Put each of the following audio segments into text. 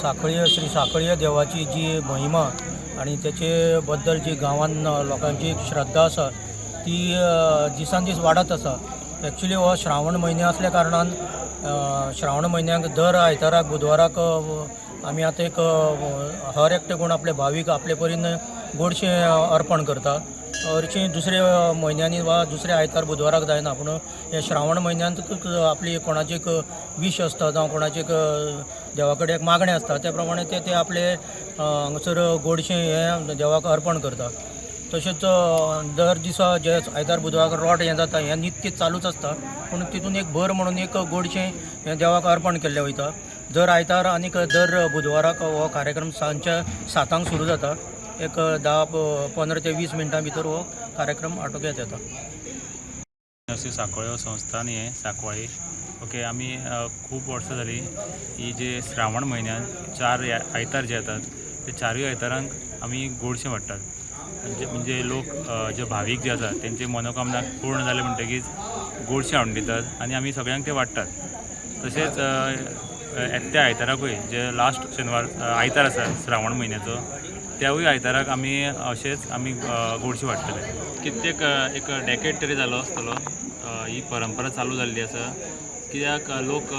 साखळी श्री साखळी देवाची जी महिमा आनी तेचे बद्दल जी गांवान लोकांची एक श्रद्धा आसा ती दिसान दीस वाडत आसा. एक्चुली हो श्रावण म्हयने आसल्या कारणान श्रावण म्हयन्याक दर आयताराक बुधवाराक आमी आतां एक हर एकटे कोण आपले भावीक आपले परीन गोडशें अर्पण करता. हरशीं दुसऱ्या म्हयन्यांनी वा दुसऱ्या आयतार बुधवाराक जायना, पूण हे श्रावण म्हयन्यांत आपली कोणाची एक वीश आसता जावं कोणाची एक देवा कडेन एक मागणें आसता, त्या प्रमाणे ते ते आपले हांगासर गोडशें हें देवाक अर्पण करता. तशेंच दर दिसा जे आयतार बुधवाराक रोट हें जाता, हें नित्य चालूच आसता, पूण तितून एक भर म्हणून एक गोडशें हें देवाक अर्पण केल्लें वयता. दर आयतार आनीक दर बुधवाराक हो कार्यक्रम सांजच्या 7 सुरू जाता. एक 10, 15 ते 20 मिनटां भितर हो कार्यक्रम आटोक्यात येता. अशी साकोळ्यो संस्थान हें साकवाळी. ओके, आमी खूब वर्सां जालीं ही जे श्रावण म्हयन्यान चार आयतार जे येतात ते चारूय आयतारांक आमी गोडशें वाडटात. म्हणजे म्हणजे लोक जे भावीक जे आसा तेंचे मनोकामना पूर्ण जाले म्हणटगीच गोडशें हाडून दितात आनी आमी सगळ्यांक ते वाडटात. तशेंच येत्या आयताराकूय, जे लास्ट शेनवार आयतार आसा श्रावण म्हयन्याचो, त्यावूय आयताराक आमी अशेंच आमी गोडशें वाडटले. कित्येक एक डेकेड तरी जालो आसतलो ही परंपरा चालू जाल्ली आसा, कित्याक लोक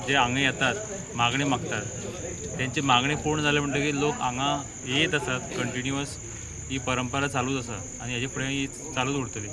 जे हांगा येतात, मागणी मागतात, तेंची मागणी पूर्ण जाली म्हणटकीर लोक हांगा येत आसात. कंटिन्युअस ही परंपरा चालूच आसा आनी हेजे फुडें ही चालूच उरतली.